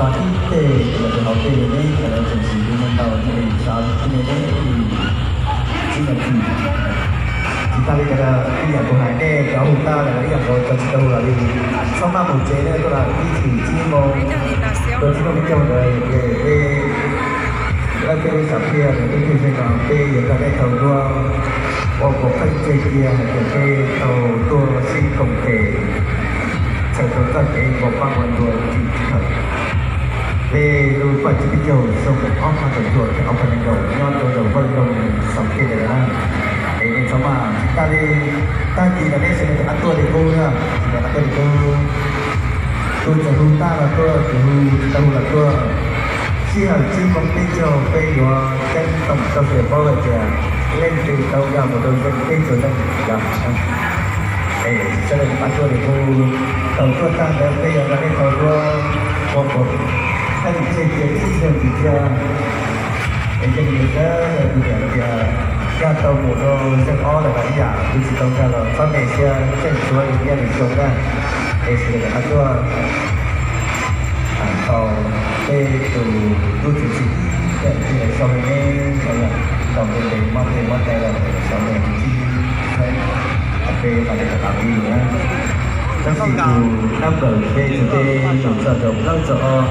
Ib teg los tus hauv teg neb sawv daws tseem siv lub neej ntau thiaj li xav thiaj li neb thiaj li tsis nyob tsis. Tsis tas li cov ib yam kuv hais nej cov hu tag lawm ib yam nkaus, cov tsis tau hu los li txhob maj mus tsev, nej tuaj los ib chim tsib moo, rau tsib moo peb caug ntawd ces peb lawv peb lub xav phiaj nws twb twg zeeg no peb yuav nrog nej tau tuaj ua pov qeej tseg cia hais tias peb tau tuaj sib koom tes txhawm rau txoj kev nkaum pab ua ntua tim khawm peb lub paj tsib peb caug xyoo ob phav kaum cuaj thiab ob phav nees nkaum nyob rau ntawm Vaj Loog Xaus Kiaj ntawd na. Es nej txhob maj, tsis tas li tag kis no nej sawv daws rov qab tuaj li qub na, sawv daws rov qab tuaj li qub. Tus txawm hu tag los tuaj, tus hu tsis tau hu los tuaj. Sij hawm tsib moo peb caug peb yuav ceeb toom rau sawv daws paub hais tias leej twg tau nkag mus rau zeem peb tsuas neeg yog. Es sawv daws rov qab tuaj li qub, thaum tuaj tag ntawd peb yuav nrog nej tau tuaj ua pov qeej tseg cia ib zaug tim cia. Es yeej yog sawv daws tus yam tias nkag tau mus rau zeem ob lawm los ib yam, tus tsis tau nkag los txhob me siab, tseem tshuav li nyiaj li xyoo na. Es sawv daws rov qab tuaj tau peb tus tub txiv txim thiab tus tij laug Sau Hej neb, tau ntev ntev mob tes mob taw lawm, xyov nws tsis txhawb peb mam li rov qab pib na. Tab sis tus nab npawm peb txog peb mus txog rau plaub txog ob,